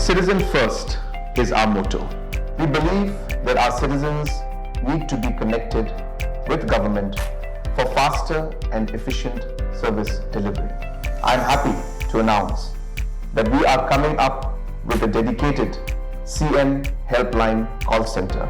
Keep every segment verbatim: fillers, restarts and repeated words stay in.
Citizen first is our motto. We believe that our citizens need to be connected with government for faster and efficient service delivery. I am happy to announce that we are coming up with a dedicated C M Helpline call center.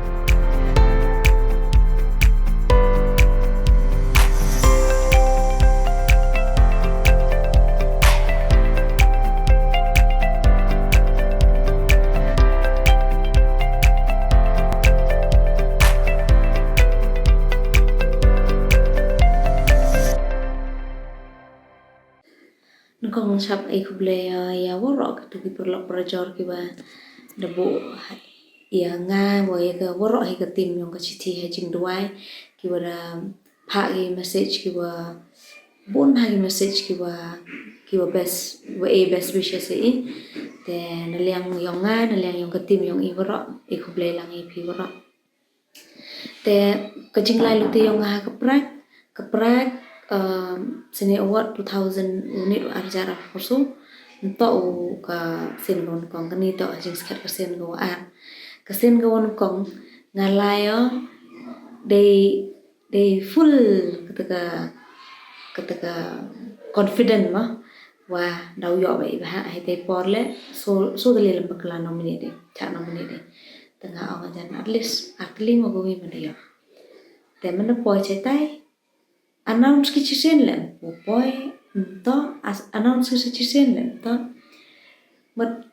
Nyngkong chap ai khublei ya, ya waroh kitu ki paralok parajor kiwa da buh ya nga wa ya ka waroh hi ka team yong ka Chithi ha Jingduwai, kiwa da phah ki message kiwa bun ha ki message kiwa, kiwa best, wa e best wishes i. Te na liang yong nga, na liang yong ka team yong i waroh, i khublei lang i phi waroh. Te ka jinglai luti yong nga ha ka Pride, ka Pride, um, Cine Award two thousand, u nit u arjar ar phosu, nto u ka sien ka wa nyngkong, kani to ha jingskhet ka sien ka wa ar. Ka sien ka wa nyngkong nga lai o, dei, dei full kata ka, kata ka confident mo, wa daw yoh wa i bha, hei te por le, so, so da le lem bakla nominate de, cha nominate de. Te nga ong jan at least, at least mo ko wi man da yoh. Te man da poi chetai, announce ki chisien le, pu poi, nto, as, announce ki chisien le, nto. But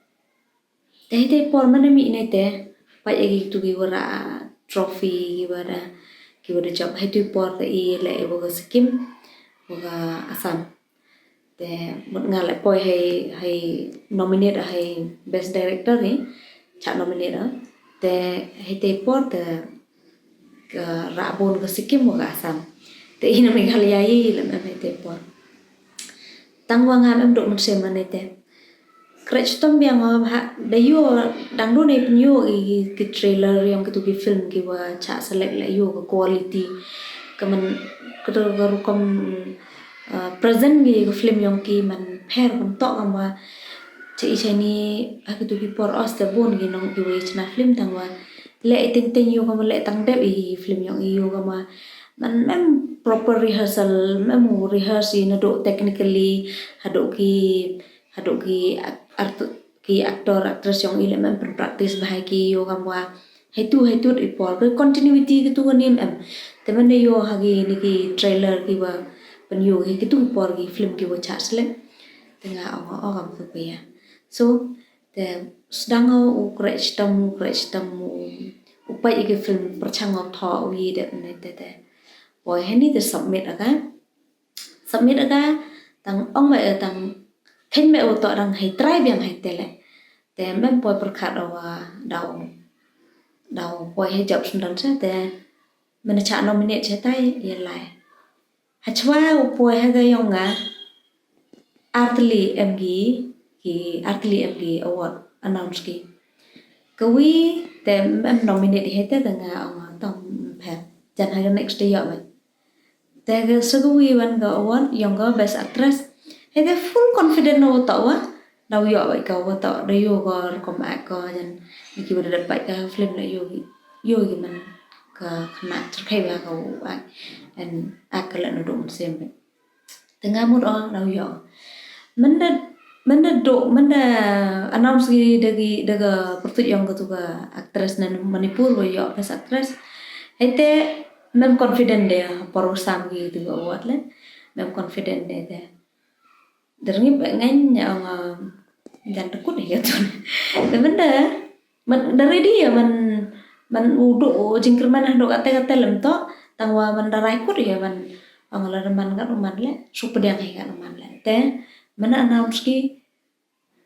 te hei te por man da mi ne te, pait ya kitu ki wara trophy, ki wara, ki wara jop, hei tu por te i le i wa ka Sikkim, wa ka Assam. Te mut nga le poi hei, hei nominate hei best director ni, cha nominate. Te hei te por te ka ra bun ka Sikkim wa ka Assam. Te i na Meghalaya i le em hei te por. Tang wa nga em duk mynsiem man te. Krech tom biang o bha, da yoh, dang du nei pynyoh i ki trailer yong kitu ki film kiwa cha select le yoh ka quality. Ka man, ka tu ka rukom, uh, present ki ka film yong ki man pher kam toh kam wa. Cha i cha ni, ha kitu ki por os te bun ki nong kiwa i chna film tang wa. Le i ting ting yoh kam wa le tang dep i film yong i yoh kam wa. Man mem proper rehearsal, mem rehearse i na du technically, ha du ki, ha du ki ac-, artu-, ki actor, actress yong i le mem pyn practice bha ki yoh kam wa. Hei tu, hei tu i por. Ka continuity kitu ka nim em. Te man da yoh ha ki ni ki trailer kiwa pynyoh hei kitu ki por ki film kiwa cha select. Te nga ong o kam tu pia. So, te sdang o u krech tam, u krech tam u, u pait i ki film pyrchang o tho u i de ne te te. Poi hei ni te submit a ka. Submit a ka, tang ong me, tang khein me u toh dang hei try biang hei te le. Te mem poi pyrkhat o wa daw, daw poi hei jop sundon se te. Mena cha nominate chetai ya lai. Hachwa u poi ha ka yong nga, artylli em ki, ki artylli em ki award announce ki. Ka wi te em nominate hei te, te nga ong tang pher. Jan ha ka next te yoh me. Te ka sa ka wi wan ka award yong ka best actress. Hei te full confident na wa toh wa. Daw yoh wa ka wa toh, da yoh ka rukom act ka jan. Ni kiwa da dep pait ka film le yoh ki, yoh ki man ka khana cherkhei wa ka wa act. And act ka le na dum sem. Te nga mut o, daw yoh. Manda, manda du, manda announce ki da ki, da ka pyrtuit yong ka tu ka actress na Manipur wa yoh best actress. Hei te mem confident de, por u sam ki tu ka award le. Mem confident de te. Da rngip ngain ya ong, ah, jan da kut ya tu. Te manda, man da ready ya man, man u du, u jingkyrmen ha du kate kate lem toh, tang wa man da rai kut ya man, ong la da man kat u man le, su pdiang hi kat u man le. Te, man announce ki,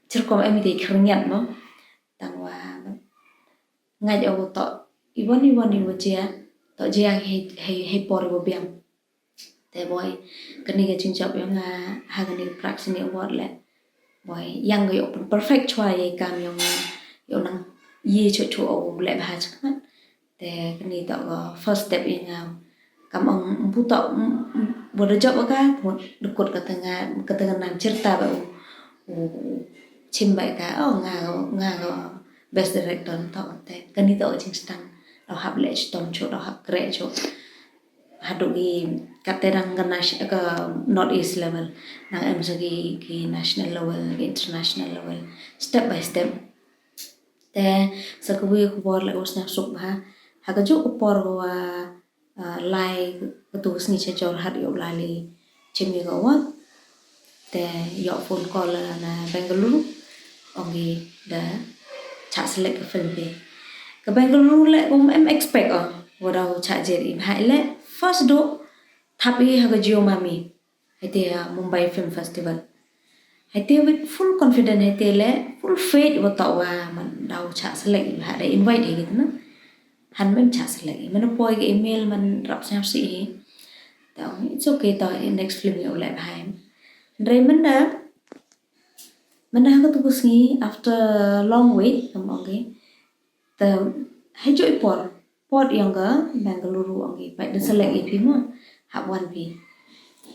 cherkom em i te khyrngiat mo, tang wa, man, ngait o toh, iwan iwan iwa jia, toh jia hei, hei, hei por iwa biang. Te boi, kani ka jingjop yong nga, ha kani ka Pride Cine Award le. Boi, yang ka yoh pyn perfect chwa yei kam yong nga, yoh nang ye chwa chwa o le bha chakmat. Te kani toh ka first step yong nga. Kam ong mpu toh, m-, m-, wa da jop ka, mut da kut ka tnga, ka tnga nam chirta ba u, u, u, chim bait ka, oh, nga, nga best director toh te. Kani toh ka jingsdang. Daw hap leh chitom chooh, daw hap kreh chooh. Hadooh ki, katte dang ka nas-, ka North East level. Nang em sa ki, ki national level, ki international level. Step by step. Te, sa kawi ka khubor leh wa sñiawsuk bha. Ha ka jooh ka por wa, ah, lai, katu ka sngi cha Jorhat yow lai li chim ya ka award. Te yoh phone call na Bengaluru, ong ki da chah select ka film phi. Ka Bengaluru leh ym em expect o wa daw chah jied i, bha i leh first dooh thap i ha ka Jio Mami. Heitæ ha Mumbai Film Festival. Heitæ with full confidence, heitæ leh full faith wa toh wa man daw chah select i, bha da invite hi ki tæ na. Hanmen chah select i. Manda poi ka email man rap sñiawsih hi. Te ong, it's okay, toh next film yow leh bha i. Hynrei manda, manda ha katu ka sngi, after long wait, kam ong ki. Te, heijooh i por, por yong ka Bengaluru ong ki, pait da select i phi mo, hap wan phi.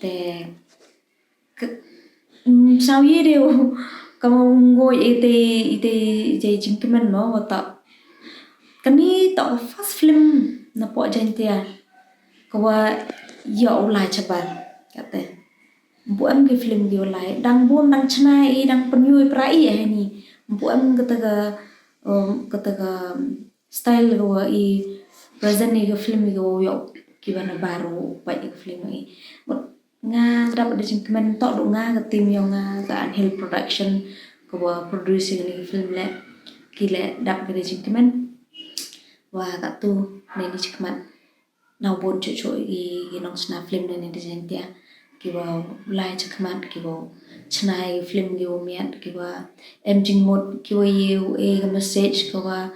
Te, ka, mm, sñiaw ye de u, kam ong ngooid itæ, itæ, itæ jingkmen mo, wa toh. Kani toh ka first film napoh Jaiñtia kawa yoh u lai chabar, kattæ. Ympu em ki film kiwa lai, dang boon, dang chna i, dang pynyoo i para i heini. Ympu em kattæ ka, um, kattæ ka, um, style kawa i present i ka film i kawa yoh kiwa na bar u pait i ka film i. Mut nga dap da jingkmen, toh du nga, ka team yong nga ka Anhil Production kawa produce i kani ka film leh, ki leh dap ka da jingkmen. Wa katu neini chakhmat, nang boon chooh chooh i, i nongchna film neini da Jaiñtia, kiwa lai chakhmat, kiwa chna i film kiwa miat, kiwa em jingmut, kiwa ye u e ka message kawa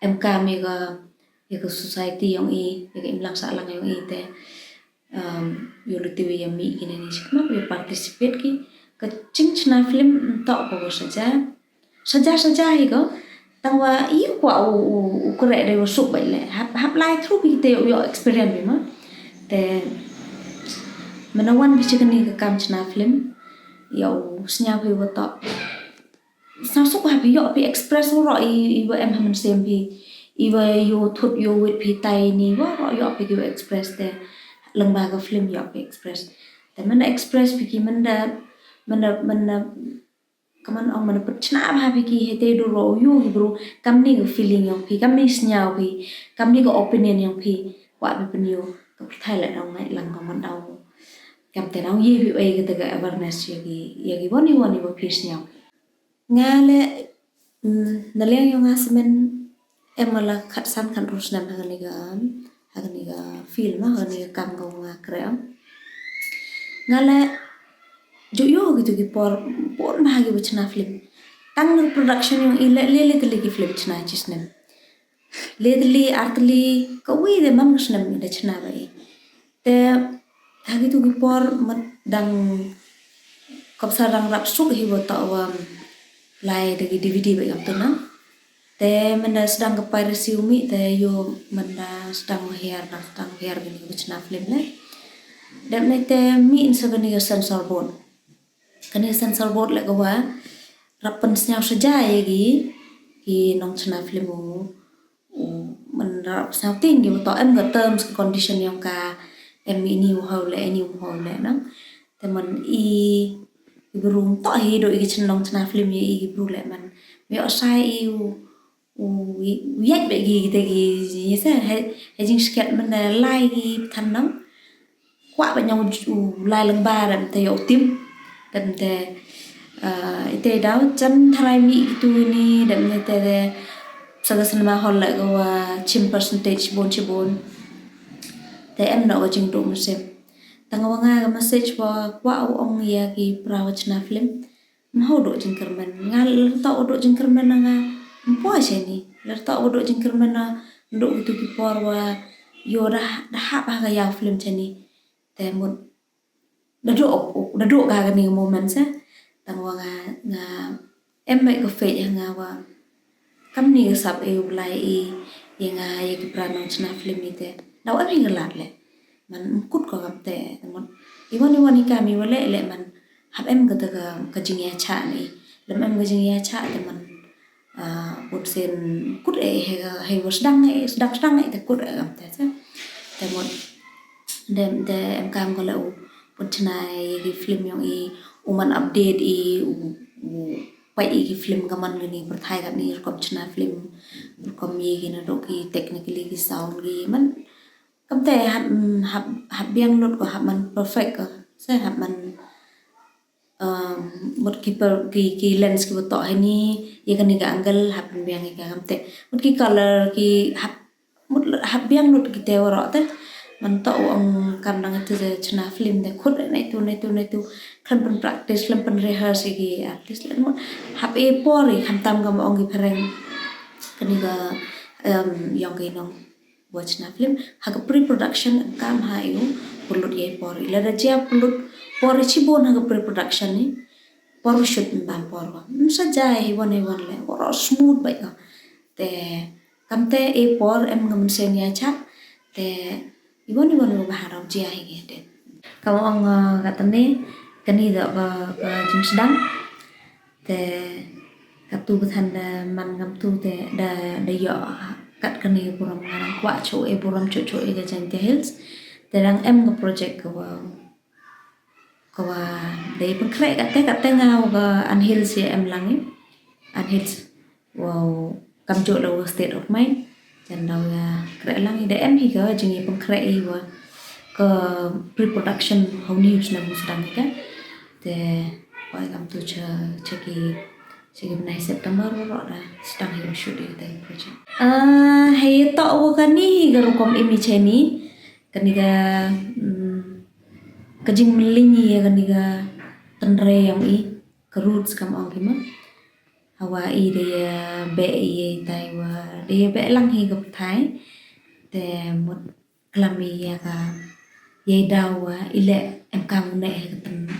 emkaam ya ka, ya ka society yong i, ya ka imlang sahlang yong i te. Um, yow luti wa ya mih ki neini chakhmat, wa ya participate ki. Ka jingchna film ymtoh kawa saja, saja saja hi ko. Tangwa i kwah u, u, u kreh deiwa suk bait leh. Hap, hap lai through phi kitæ u yoh experience phi ma. Te, manda wan phi cha kani ka kaam chna film, yow sñiaw phi wa toh sñiawsuk ha phi, yoh phi express waroh i, iwa em ha mynsiem phi. Iwa yow thut yow wit phi tæ ini, waroh yoh phi kiwa express te. Lyngba ka film yoh phi express. Te manda express phi ki, manda, manda, manda, kaman ong, manda pynchna bha phi ki, heitæ du roh u yoo ki bru, kamni ka feeling yong phi, kamni sñiaw phi, kamni ka opinion yong phi, kwah phi pynyoo, ka pyrthai leh daw ngait lang ka man daw. Kamtæ daw ye phi e kattæ ka awareness ya ki, ya kiwon kiwon iwa phi sñiaw. Nga leh, mm, naliang yong nga samen, em wa la khatsan khatroo snem ha kani ka, ha kani ka film, ha kani ka kaam kawa nga kreh. Nga leh, jooh yoo kitu ki por, boon bha kiwa chna film. Tang na production yong i leh, le le tylli ki film chna chi snem. Le tylli, ar tylli, kawi de man ka snem da chna bha i. Te, ha kitu ki por mut dang, kam sa dang rap suk hi wa toh wa lai da ki DVD bait kamtu na. Te manda sdang ka piracy u mih te yow manda sdang wa hiar, dang sdang wa hiar kini kiwa chna film leh. Dep neitæ mih sa kani ka censor board. Kani ka censor board leh kawa rap pynsñiaw saja ya ki, ki nongchna film u, u, man rap sñiawthiang kiwa toh em ka terms ka condition yong ka, em ini u hoi leh, ini u hoi leh nang. Te man i, i bru ymtoh hi dooh i ki chnong chna film ya i ki bru leh man. Yoh sa i u, u, u yait bait ki kitæ ki, i se, hei, hei jingskhiat manda lai ki than nang. Kwah bait ñiaw u lai lyngba, dep tæ yow tip. Dep tæ, ah, itæ daw jan tharai mih kitu ini, dep neitæ de, sa ka cinema hall leh kawa chim percentage boon chiboon. Te em noh ka jingdooh mynsiem. Tangwa nga ka message wa kwah u ong ya ki para wa chna film. Ym hoi dooh jingkyrmen. Nga lada toh wa dooh jingkyrmen na nga ym poi cheini. Lada toh wa dooh jingkyrmen na dooh kitu ki por wa yow da, da hap ha ka yaw film cheini. Te mut da dooh, da dooh ka kani ka moment se. Tangwa nga, nga em bait ka faith ha nga wa kamni ka sap e u Blai e ya nga, ya ki para nongchna film itæ. Daw em hi ka lad leh. Man ym kut ko kamtæ, te mut iwon iwon i kaam iwa leh leh man hap em kattæ ka, ka jingyachah nei. Lem em ka jingya cha te man, ah, put sen kut e he, he wa sdang e, sdang sdang e te kut e am te te. Te mut, dem te em kam ka le u put chna i ki film yong i, u man update i, u, u pait i ki film ka man kani pyrthai kani rukom chna film, rukom ye ki na dok ki technically ki sound ki man. Kam te hap, hap, hap biang lut ko hap man perfect ko. Se hap man, um, mut ki per, ki, ki lens ki wa toh hini, ya kani ka angle hap biang ya ka kam te. Mut ki color ki hap, mut hap biang lut ki te waroh te. Man toh u ong kam dang itu je chna film te khut nai tu, nai tu, nai tu. Khlem pyn practice, khlem pyn rehearse ki artist le mut hap e por i kham tam kam ong ki phareng. Kani ka, um, yong ki nong wa chna film, ha ka pre-production em kam ha i u pynlut ya i por i. Lada jia pynlut por i chibun ha ka pre-production ni, por u shoot em bam por wa. Em sa jia i wan i wan le, waroh smooth bai ka. Te, kam te e por em ngam sen ya cha, te, i wan i wan wa bahar u jia hi te. Kam ong, ah, ka tani, kani da ka, ka jingsdang. Te katu ka than da man kam tu te da, da yoh kat kani ka burom nga dang kwah cho e burom cho cho e ka Jaintia Hills. Te dang em ka project ka wa, ka wa da i pynkhreh kat te, kat te nga wa ka Ann Hills ya em lang i. Ann Hills. Wow, kam jooh la wa State of Mind. Jan daw ya khreh lang i da em hi ka jing i pynkhreh i wa ka pre-production hau ni u snem u sdang i ka. Te, wa kam tu cha, cha ki, cha ki bnai September wa da sdang hi u shoot i te project. Ah, hei toh wa kani hi ka rukom imi cheni. Kani ka, mm, ka jingmyliñ i ya kani ka tynre yong i, ka roots kam ong ki ma. Hawa i de ya beh i ya i tai wa de ya beh lang hi ka pyrthai. Te mut klam i ya ka, ya i daw wa i le em kam u ne hi ka tynre.